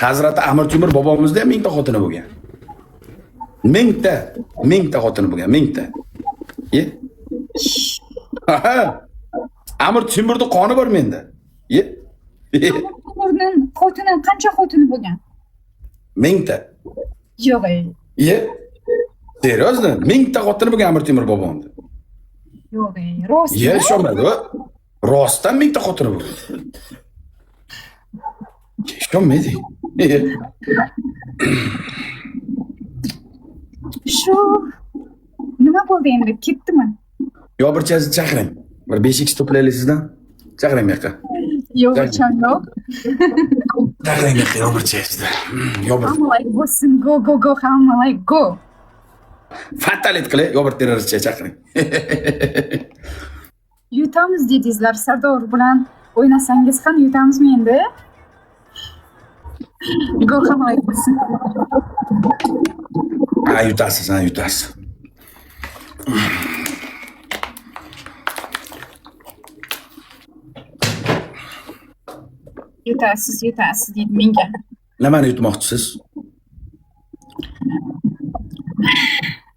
Hazrati Amir Temur bobomizda ham 1000 ta xotini bo'lgan. Mingta, mingta xotini bo'lgan, mingta. Ye. Aha. Amir Temurni qoni bor menda. Ye. Temurning xotini qancha xotini bo'lgan? Mingta. Yo'q ey. Ye. Серьезно? Mingta xotini bo'lgan Amir Temur bobomda. Yo'q ey. Rost. Ye, ishonmadi. Rostdan mingta xotini bo'lgan. Ishonmaydi. Ye. Shu nima bo'ldi endi? Ketdimi? Yo bir chaqiring. Bir 5x to'playlik sizdan. Chaqiring bu yoqqa. Yo'q, hecham yo'q. Chaqiring bu yoqqa yo bir chasni. Yo bir Hamma like bo'lsin. Go go go, hamma like go. Fatalit qilay, yo bir terroristcha chaqiring. Yutamiz dedingizlar. Sardor bilan o'ynasangiz ham yutamizmi endi? Go, hamma like bo'lsin. Ha, yutasiz, ha, yutasiz. Yutasiz, yutasiz deydi menga. Nimani yutmoqchisiz?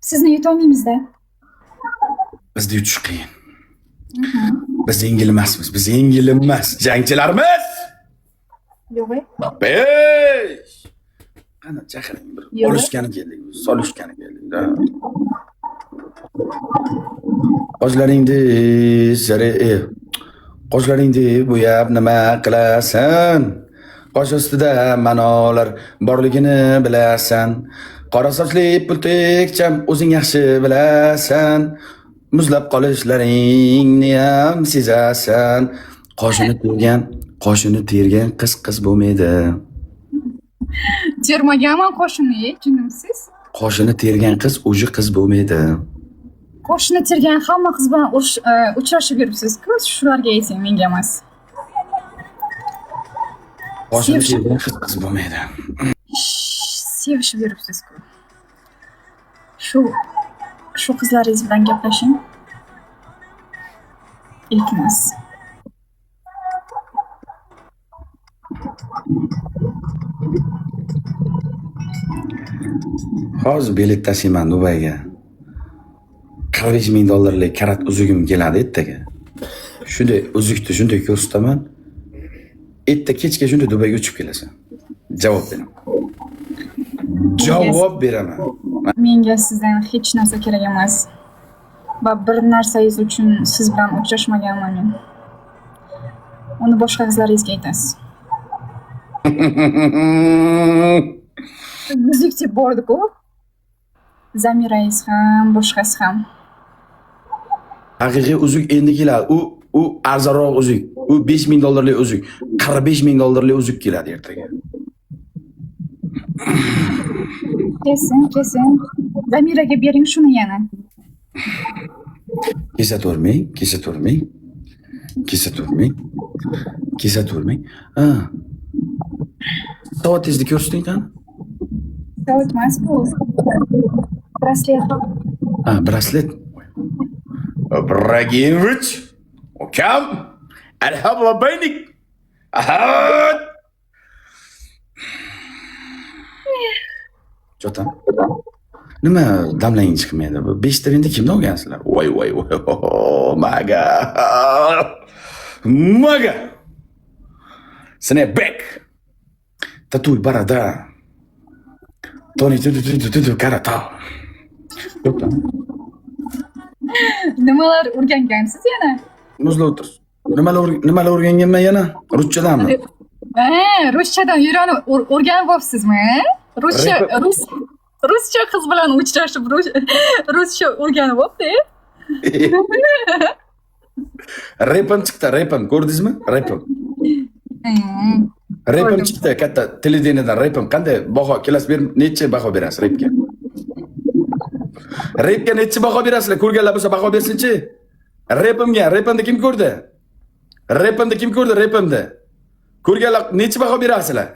Sizni yutolmaymizda. Bizni yutish qiyin. Biz yengil emasmiz. Biz yengil emas. Jangchilarmiz. Yo'q ey. Besh. Qani chaqiring bir. Yo'q. Olishgani keldik. Solishgani keldik. Qoshlaringni sari qoshlaringni bo'yab nima qilasan? Qosh ustida ma'nolar borligini bilasan. Qora sochli pultikcham o'zing yaxshi bilasan. Muzlab qolishlaringni ham sezasan. Qoshini tergan, qoshini tergan qiz qiz bo'lmaydi. Termaganman qoshini, ey, jinnimsiz? Qoshini tergan qiz o'zi qiz bo'lmaydi. Qoshini tergan hamma qiz bilan uchrashib yuribsiz-ku, shularga ayting, menga emas. Qoshini tergan qiz qiz bo'lmaydi. Sevishib yuribsiz-ku. Shu qizlaringiz bilan gaplashing. Iltimos. Hozir bilet tashiyman Dubayga. 45 ming dollarlik karat uzugim keladi ertaga. Shunday uzukni shunday ko'rsataman. Erta kechga shunday Dubayga uchib kelasan. Javob beraman. Javob beraman. Menga sizdan hech narsa kerak emas. Va bir narsangiz uchun siz bilan uchrashmaganman men. Uni boshqa qizlaringizga aytasiz. Uzuk deb bordi-ku. Zamirangiz ham, boshqasi ham. Haqiqiy uzuk endi keladi. U arzonroq uzuk. U 5 ming dollarlik uzuk. 45 ming dollarlik uzuk keladi ertaga. Kesin, kesin. Zamiraga bering shuni yana. Kesaturmang, kesaturmang. Kesaturmang. Kesaturmang. Ha. Soatingizni ko'rsating qani. Soat emas bu. Braslet. Ha, braslet. Ibragimovich. Ukam. Alhamdulillah. Ahad. Cho'tan. Nima damlang chiqmaydi? Bu 5 ta endi kimdan olgansizlar? Voy voy voy. Maga. Maga. Snapback. Tatu barada. Tony tu tu tu tu tu karata. Yo'q. Nimalar o'rgangansiz yana? Muzla o'tir. Nimalar o'rganganman yana? Ruschadanmi? Ha, ruschadan uyranib o'rganib olibsizmi? Ruscha ruscha qiz bilan uchrashib ruscha o'rganib olibdi. Repim chiqdi, repim. Ko'rdingizmi? Repim. Repim chiqdi, katta televideniyadan repim. Qanday baho kelas ber, necha baho berasiz repga? Repga necha baho berasizlar? Ko'rganlar bo'lsa baho bersinchi. Repimga, repimni kim ko'rdi? Repimni kim ko'rdi? Repimni. Ko'rganlar necha baho berasizlar?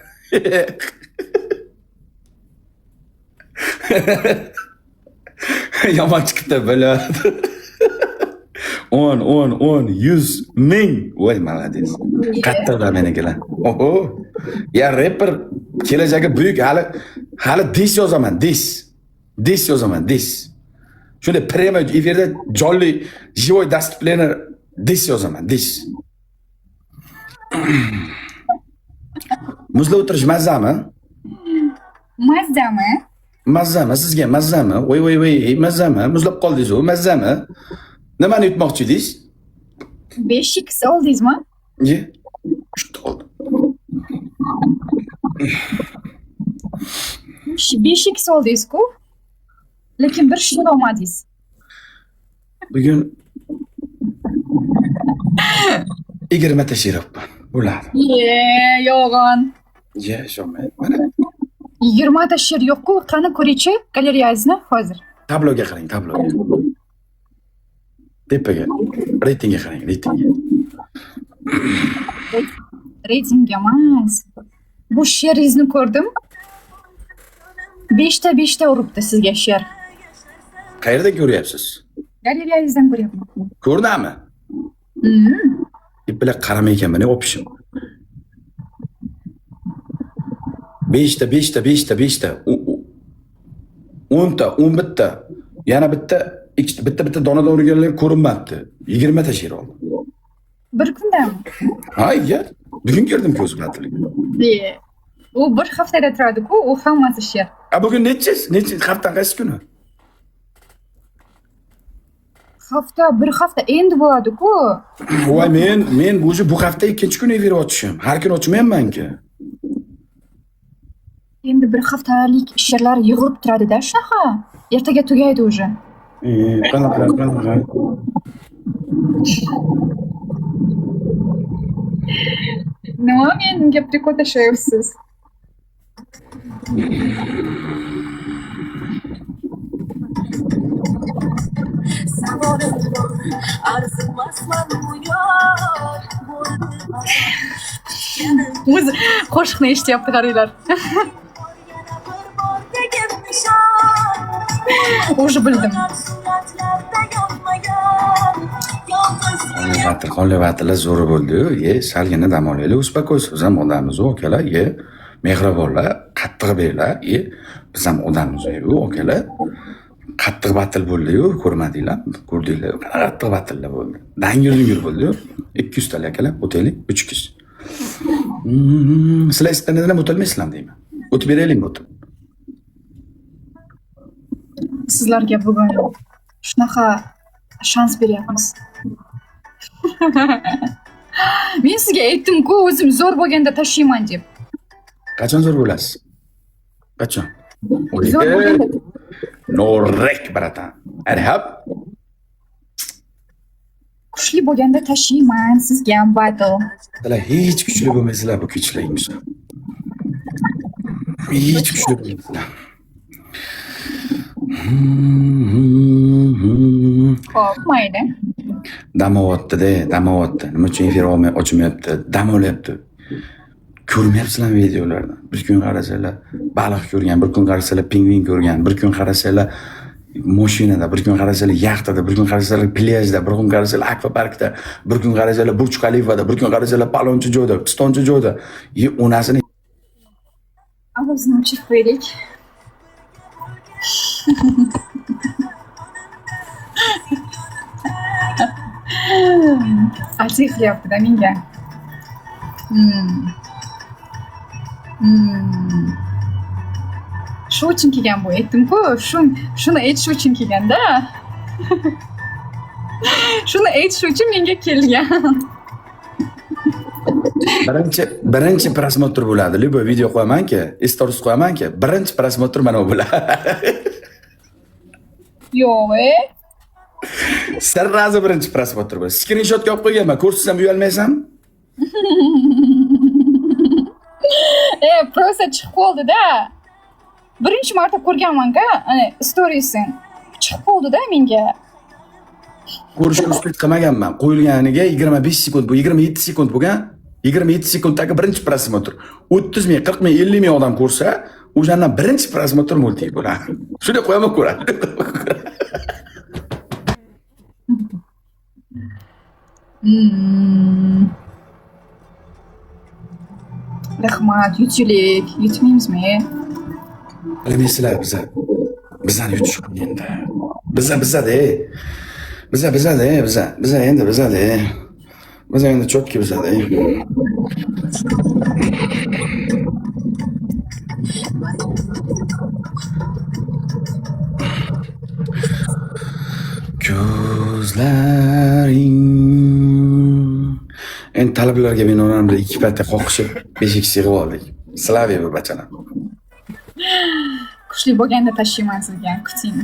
Yomon chiqibdi, biladi. 10, 10, 10, 100, 1000. Voy, молодец. Qattiqlar menikilar. Oho. Ya reper. Kelajagi buyuk, hali diss yozaman, diss. Diss yozaman, diss. Shunday прямо efirda jonli живой доступный diss yozaman, diss. Muzda o'tirish mazzami? Mazzami? Mazzami sizga, mazzami? Voy voy voy, mazzami? Muzlab qoldingiz-u, mazzami? Nimani yutmoqchi edingiz? 5x oldingizmi? Ye. Uchta oldim. 5x oldingiz-ku. Lekin bir she'r olmadingiz. Bugun 20 ta she'r olibman. Bo'ladi. Ye, yolg'on. Ye, ishonmang. Mana 20 ta she'r yo'q-ku. Qani ko'raychi galereyangizni hozir. Tabloga qarang, tabloga. Tepaga. Reytingga qarang, reytingga. Reytingga emas. Bu she'ringizni ko'rdim. 5 ta 5 ta uribdi sizga she'r. Qayerdan ko'ryapsiz? Galereyangizdan ko'ryapman. Ko'rdingmi? Deb bilan qaramay ekanman, opishim. 5 ta 5 ta 5 ta 5 ta 10 ta 11 ta yana bitta ikkita bitta bitta donadan urganlar ko'rinmabdi. 20 ta she'r oldim. Bir kundami? Ha, ya. Bugun ko'rdim ko'z bilan. U bir haftada turadi-ku, u hammasi she'r. A bugun nechi? Nechi haftaning qaysi kuni? Hafta, bir hafta endi bo'ladi-ku. Voy, men bu hafta ikkinchi kun efir ochishim. Har kun ochmayapman-ki. Endi bir haftalik she'rlar yig'ilib turadi-da shunaqa. Ertaga tugaydi уже. Qanaqa, qanaqa? Nima menga prikol tashlayapsiz? O'zi qo'shiqni eshityapti, qaranglar. Уже bildim. Qonli batillar zo'ri bo'ldi-yu. Ye, salgina dam olaylik, uspokойся. Biz ham odammiz, akalar, ye. Mehribonlar, qattiq berlar, ye. Biz ham odammiz, akalar. Qattiq batil bo'ldi-yu, ko'rmadinglar, ko'rdinglar. Qattiq batillar bo'ldi. Dangir-dungur bo'ldi-yu. 200 talik akalar, o'taylik, 300. Sizlar istanadan ham o'tolmaysizlar deyman. O'tib beraylikmi, o'tib? Sizlarga bugun shunaqa shans beryapmiz. Men sizga aytdim-ku, o'zim zo'r bo'lganda tashiyman deb. Qachon zo'r bo'lasiz? Qachon? Zo'r bo'lganda. Norek, bratan. Arhab. Kuchli bo'lganda tashiyman sizga ham battle. Sizlar hech kuchli bo'lmaysizlar, bu kuchli. Hech kuchli bo'lmaysizlar. Xo'p, mayli. Dam olyapti-da, dam olyapti. Nima uchun efir olmay ochmayapti? Dam olyapti. Ko'rmayapsizlarmi videolarni? Bir kun qarasanglar baliq ko'rgan, bir kun qarasanglar pingvin ko'rgan, bir kun qarasanglar mashinada, bir kun qarasanglar yaxtada, bir kun qarasanglar plyajda, bir kun qarasanglar akvaparkda, bir kun qarasanglar Burj Xalifada, bir kun qarasanglar palonchi joyda, pistonchi joyda. Ye, onasini ovozini o'chirib qo'yaylik. Achchiq qilyapti-da menga. Shu uchun kelgan bu, aytdim-ku, shuni aytish uchun kelganda. Shuni aytish uchun menga kelgan. Birinchi prosmotr bo'ladi. Любой video qo'yamanki, stories qo'yamanki, birinchi prosmotr mana bu bo'ladi. Yo'q, e? Sirrazi birinchi prosmotr bo'ladi. Skrinshotga olib qo'yganman, ko'rsatsam uyalmaysanmi? Просто chiqib qoldi-da. Birinchi marta ko'rganman-ku, ana storiesini. Chiqib qoldi-da menga. Ko'rishga uspet qilmaganman. Qo'yilganiga 25 sekund, bu 27 sekund bo'lgan. 27 sekunddagi birinchi prosmotr. 30 ming, 40 ming, 50 ming odam ko'rsa, o'shandan birinchi prosmotr multik bo'ladi. Shuni qo'yaman ko'radi. Rahmat, yutaylik. Yutmaymizmi? Bilmaysizlar, biza bizani yutish endi. Biza bizada, biza bizada, biza biza endi bizada. Biza endi чётки bizada. Ko'zlaring. Endi talablarga binoan bir ikki marta qoqishib 5x yig'ib oldik. Slaviya bu bachalar. Kuchli bo'lganda tashlayman sizga, kuting.